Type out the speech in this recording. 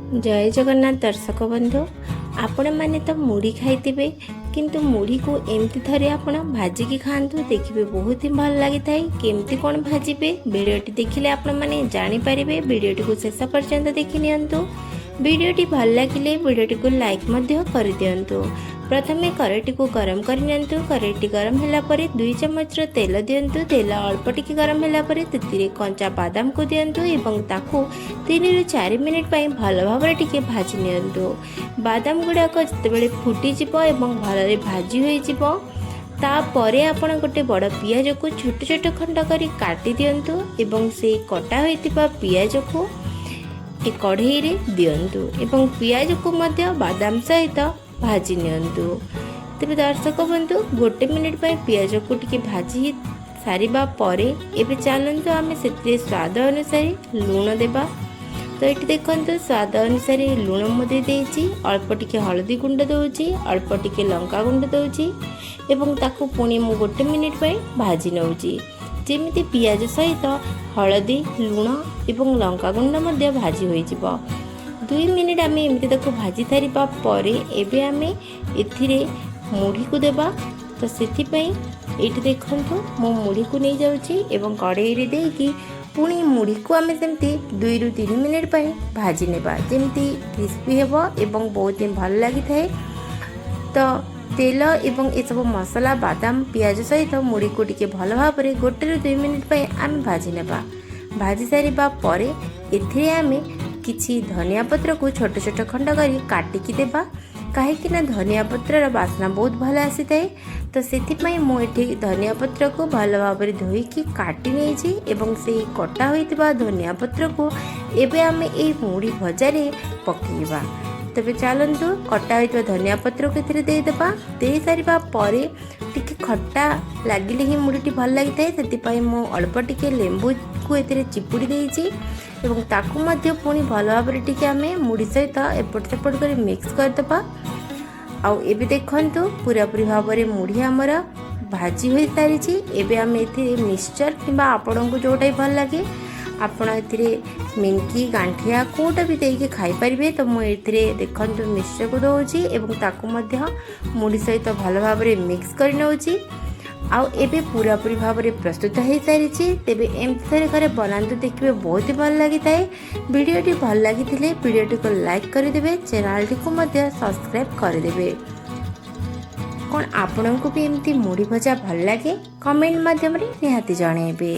ଜୟ ଜଗନ୍ନାଥ ଦର୍ଶକ ବନ୍ଧୁ, ଆପଣମାନେ ତ ମୁଢ଼ି ଖାଇଥିବେ, କିନ୍ତୁ ମୁଢ଼ିକୁ ଏମିତି ଥରେ ଆପଣ ଭାଜିକି ଖାଆନ୍ତୁ, ଦେଖିବେ ବହୁତ ହିଁ ଭଲ ଲାଗିଥାଏ। କେମିତି କ'ଣ ଭାଜିବେ, ଭିଡ଼ିଓଟି ଦେଖିଲେ ଆପଣମାନେ ଜାଣିପାରିବେ। ଭିଡ଼ିଓଟିକୁ ଶେଷ ପର୍ଯ୍ୟନ୍ତ ଦେଖି ନିଅନ୍ତୁ। ଭିଡ଼ିଓଟି ଭଲ ଲାଗିଲେ ଭିଡ଼ିଓଟିକୁ ଲାଇକ୍ ମଧ୍ୟ କରିଦିଅନ୍ତୁ। ପ୍ରଥମେ କରେଇଟିକୁ ଗରମ କରିନିଅନ୍ତୁ। କରେଇଟି ଗରମ ହେଲା ପରେ 2 ଚାମଚର ତେଲ ଦିଅନ୍ତୁ। ତେଲ ଅଳ୍ପ ଟିକେ ଗରମ ହେଲା ପରେ ସେଥିରେ କଞ୍ଚା ବାଦାମକୁ ଦିଅନ୍ତୁ ଏବଂ ତାକୁ 3ରୁ 4 ମିନିଟ୍ ପାଇଁ ଭଲ ଭାବରେ ଟିକେ ଭାଜି ନିଅନ୍ତୁ। ବାଦାମ ଗୁଡ଼ାକ ଯେତେବେଳେ ଫୁଟିଯିବ ଏବଂ ଭଲରେ ଭାଜି ହୋଇଯିବ, ତାପରେ ଆପଣ ଗୋଟେ ବଡ଼ ପିଆଜକୁ ଛୋଟ ଛୋଟ ଖଣ୍ଡ କରି କାଟି ଦିଅନ୍ତୁ ଏବଂ ସେଇ କଟା ହୋଇଥିବା ପିଆଜକୁ ଏ କଢ଼େଇରେ ଦିଅନ୍ତୁ ଏବଂ ପିଆଜକୁ ମଧ୍ୟ ବାଦାମ ସହିତ ଭାଜି ନିଅନ୍ତୁ। ତେବେ ଦର୍ଶକ ବନ୍ଧୁ, ଗୋଟେ ମିନିଟ୍ ପାଇଁ ପିଆଜକୁ ଟିକେ ଭାଜି ସାରିବା ପରେ ଏବେ ଚାଲନ୍ତୁ ଆମେ ସେଥିରେ ସ୍ୱାଦ ଅନୁସାରେ ଲୁଣ ଦେବା। ତ ଏଠି ଦେଖନ୍ତୁ, ସ୍ୱାଦ ଅନୁସାରେ ଲୁଣ ମୁଁ ଦେଇଦେଇଛି। ଅଳ୍ପ ଟିକେ ହଳଦୀ ଗୁଣ୍ଡ ଦେଉଛି, ଅଳ୍ପ ଟିକେ ଲଙ୍କା ଗୁଣ୍ଡ ଦେଉଛି ଏବଂ ତାକୁ ପୁଣି ମୁଁ ଗୋଟେ ମିନିଟ୍ ପାଇଁ ଭାଜି ନେଉଛି, ଯେମିତି ପିଆଜ ସହିତ ହଳଦୀ, ଲୁଣ ଏବଂ ଲଙ୍କା ଗୁଣ୍ଡ ମଧ୍ୟ ଭାଜି ହୋଇଯିବ। 2 ମିନିଟ୍ ଆମେ ଏମିତି ତାକୁ ଭାଜି ସାରିବା ପରେ ଏବେ ଆମେ ଏଥିରେ ମୁଢ଼ିକୁ ଦେବା। ତ ସେଥିପାଇଁ ଏଇଠି ଦେଖନ୍ତୁ, ମୁଁ ମୁଢ଼ିକୁ ନେଇଯାଉଛି ଏବଂ କଢ଼େଇରେ ଦେଇକି ପୁଣି ମୁଢ଼ିକୁ ଆମେ ସେମିତି 2ରୁ 3 ମିନିଟ୍ ପାଇଁ ଭାଜି ନେବା, ଯେମିତି କ୍ରିସ୍ପି ହେବ ଏବଂ ବହୁତ ହିଁ ଭଲ ଲାଗିଥାଏ। ତ ତେଲ ଏବଂ ଏସବୁ ମସଲା, ବାଦାମ, ପିଆଜ ସହିତ ମୁଢ଼ିକୁ ଟିକେ ଭଲ ଭାବରେ 1ରୁ 2 ମିନିଟ୍ ପାଇଁ ଆମେ ଭାଜି ନେବା। ଭାଜି ସାରିବା ପରେ ଏଥିରେ ଆମେ କିଛି ଧନିଆ ପତ୍ରକୁ ଛୋଟ ଛୋଟ ଖଣ୍ଡ କରି କାଟିକି ଦେବା, କାହିଁକି ନା ଧନିଆ ପତ୍ରର ବାସ୍ନା ବହୁତ ଭଲ ଆସିଥାଏ। ତ ସେଥିପାଇଁ ମୁଁ ଏଠି ଧନିଆ ପତ୍ରକୁ ଭଲ ଭାବରେ ଧୋଇକି କାଟି ନେଇଛି ଏବଂ ସେଇ କଟା ହୋଇଥିବା ଧନିଆ ପତ୍ରକୁ ଏବେ ଆମେ ଏଇ ମୁଢ଼ି ଭଜାରେ ପକାଇବା। ତେବେ ଚାଲନ୍ତୁ, କଟା ହୋଇଥିବା ଧନିଆ ପତ୍ରକୁ ଏଥିରେ ଦେଇଦେବା। ଦେଇସାରିବା ପରେ ଟିକେ ଖଟା ଲାଗିଲେ ହିଁ ମୁଢ଼ିଟି ଭଲ ଲାଗିଥାଏ। ସେଥିପାଇଁ ମୁଁ ଅଳ୍ପ ଟିକେ ଲେମ୍ବୁକୁ ଏଥିରେ ଚିପୁଡ଼ି ଦେଇଛି ଏବଂ ତାକୁ ମଧ୍ୟ ପୁଣି ଭଲ ଭାବରେ ଟିକେ ଆମେ ମୁଢ଼ି ସହିତ ଏପଟ ସେପଟ କରି ମିକ୍ସ କରିଦେବା। ଆଉ ଏବେ ଦେଖନ୍ତୁ, ପୁରାପୁରି ଭାବରେ ମୁଢ଼ି ଆମର ଭାଜି ହୋଇସାରିଛି। ଏବେ ଆମେ ଏଥିରେ ମିକ୍ସଚର୍ କିମ୍ବା ଆପଣଙ୍କୁ ଯେଉଁଟା ବି ଭଲ ଲାଗେ, ଆପଣ ଏଥିରେ ନିମକି, ଗାଣ୍ଠିଆ କେଉଁଟା ବି ଦେଇକି ଖାଇପାରିବେ। ତ ମୁଁ ଏଥିରେ ଦେଖନ୍ତୁ ମିକ୍ସଚର୍କୁ ଦେଉଛି ଏବଂ ତାକୁ ମଧ୍ୟ ମୁଢ଼ି ସହିତ ଭଲ ଭାବରେ ମିକ୍ସ କରି ନେଉଛି। ଆଉ ଏବେ ପୁରାପୁରି ଭାବରେ ପ୍ରସ୍ତୁତ ହୋଇସାରିଛି। ତେବେ ଏମିତି ଥରେ ଘରେ ବନାନ୍ତୁ, ଦେଖିବେ ବହୁତ ଭଲ ଲାଗିଥାଏ। ଭିଡ଼ିଓଟି ଭଲ ଲାଗିଥିଲେ ଭିଡ଼ିଓଟିକୁ ଲାଇକ୍ କରିଦେବେ, ଚ୍ୟାନେଲଟିକୁ ମଧ୍ୟ ସବସ୍କ୍ରାଇବ୍ କରିଦେବେ। କ'ଣ ଆପଣଙ୍କୁ ବି ଏମିତି ମୁଢ଼ି ଭଜା ଭଲ ଲାଗେ? କମେଣ୍ଟ ମାଧ୍ୟମରେ ନିହାତି ଜଣାଇବେ।